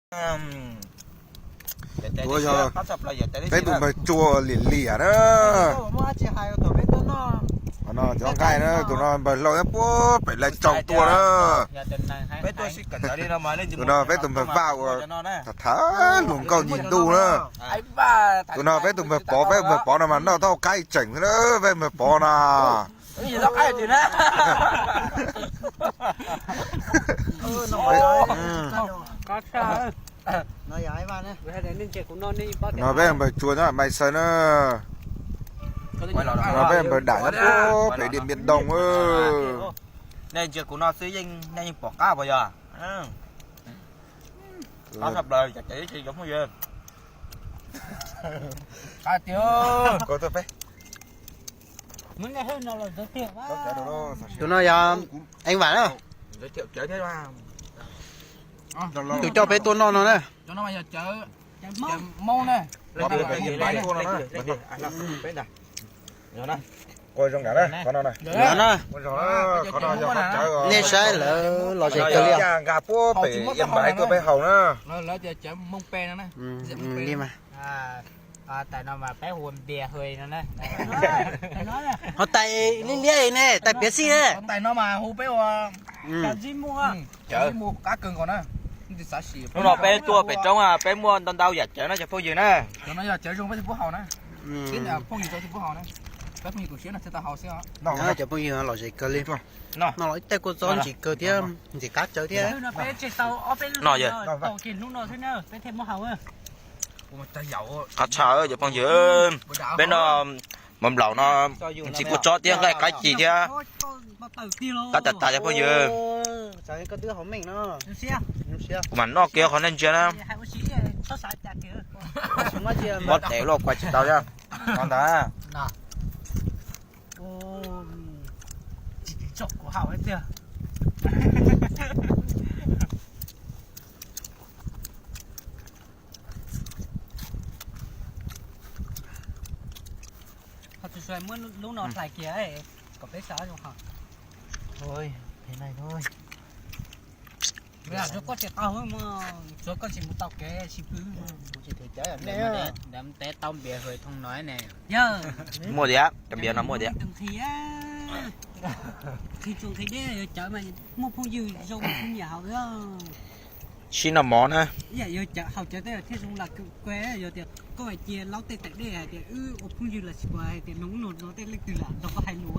Tuaj yog peb tus npawg Tsua Liam Liam na. Qhov no cov nqaij na, tus no npawg Hlau puag pem Lai Tsaus tuaj na. Tus no peb tus npawg Vaj uas tham tham hluas nkauj nti ntuj na. Tus no peb tus npawg Pov, peb tus npawg Pov no mas noj tau qaib tseem xwb na, peb npawg Pov no. No peb npawg Tsua nyob Mai Xaw na. No peb npawg Dam nyob puag pem Điện Biên Đông. Nej ntsia kuv no xwb yeej, nej yeej pom qab puas yog? Tus no yog Ev Vam na. Tus coj peb tuaj noj no na. Nej saib lawv los zes kawg li. Nqa puag pem Yên Bái tuaj peb haus na. Li mas. Tais no mas peb hu ua npias hwj no na. Ho tais liab liab ne, tais piav xij ne. Tais no mas hu peb ua Hnub no peb tuaj pem roob, peb muaj ntau ntau yam cawv no cov phooj ywg na. Cov phooj ywg los zes kawg li. No los ib tais kua txob ntsim kawg thiab, ntsim qab tsawv thiab. No yog qhov tshaj cov phooj ywg, peb no mov nplaum no ntxim kua txob thiab nqaij qab ci thiab. Qab tas tas cov phooj ywg. Kuv mam noj kiag qhov nej ntsia na. Mob tes luaj kua tsis tau thiab. Ntag. Ho tsis muab lub no hlais kiag kom peb sawv zoo ho. Koj tsis tau, tsuav koj tsis mus tau kev sib pw. Ntawm teb tau npias hws thoo no ne. Muaj tiag, cov npias no muaj tiag. Nqhis tsuas nqhis deb yuav cawv mas muaj phooj ywg zoo phooj nyiam haus. Sib noj mov na. Ib yam yuav cawv haus cawv tej thiaj zoo lam kawg, yog tias koj cia laub tej tais dej hais tias wb ua phooj ywg los sis puas hais tias nug no no tej leej twg lam nrog koj hais lus.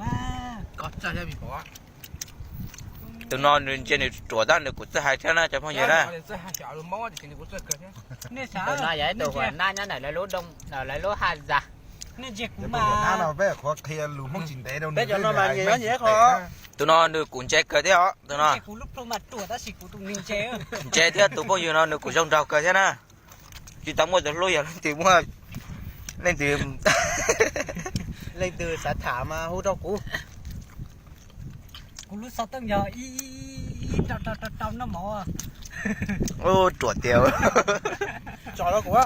Tus no nws ntsia nws ruam tab nws kuv txawj hais thiab na cov phooj ywg na. Tus no yog ib tug huas nab nyob ntawm lawv lub doo, ntawm lawv lub ha zas. Peb qhuav qhia lus Hmoob tsis ntev rau nws. Tus no nws kuv ntse kawg thiab os, tus no. Ntse thiab tus phooj ywg no nws kuv zoo nraug kawg thiab na. Tsis tau muaj tus hlub yog leej twg muaj, leej twg, leej twg xav tham mas hu rau kuv. Kuv lub xov tooj yog ib rau rau rau noj mov. Ruam tiag. Tso rau kuv,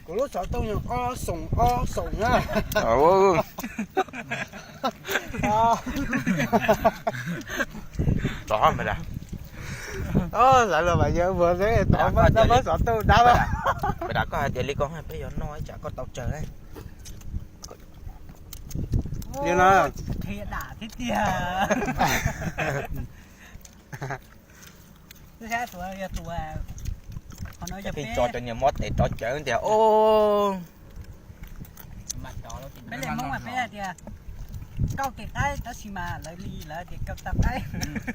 kuv lub xov tooj yog ob xoom ob xoom na. Tso mas da. Lawv los mas yog ua xov tooj dab. Peb dam koj hais tias li ko peb yuav noj ib tsam koj tau tsawg na. Li no. Qhia dam thiab tiag. Tso cov niag mob tes rov cawv tias o. Peb li Hmoob mas peb hais tias kauj tes qaib tab sis mas lawv li lawv tias kauj tag qaib.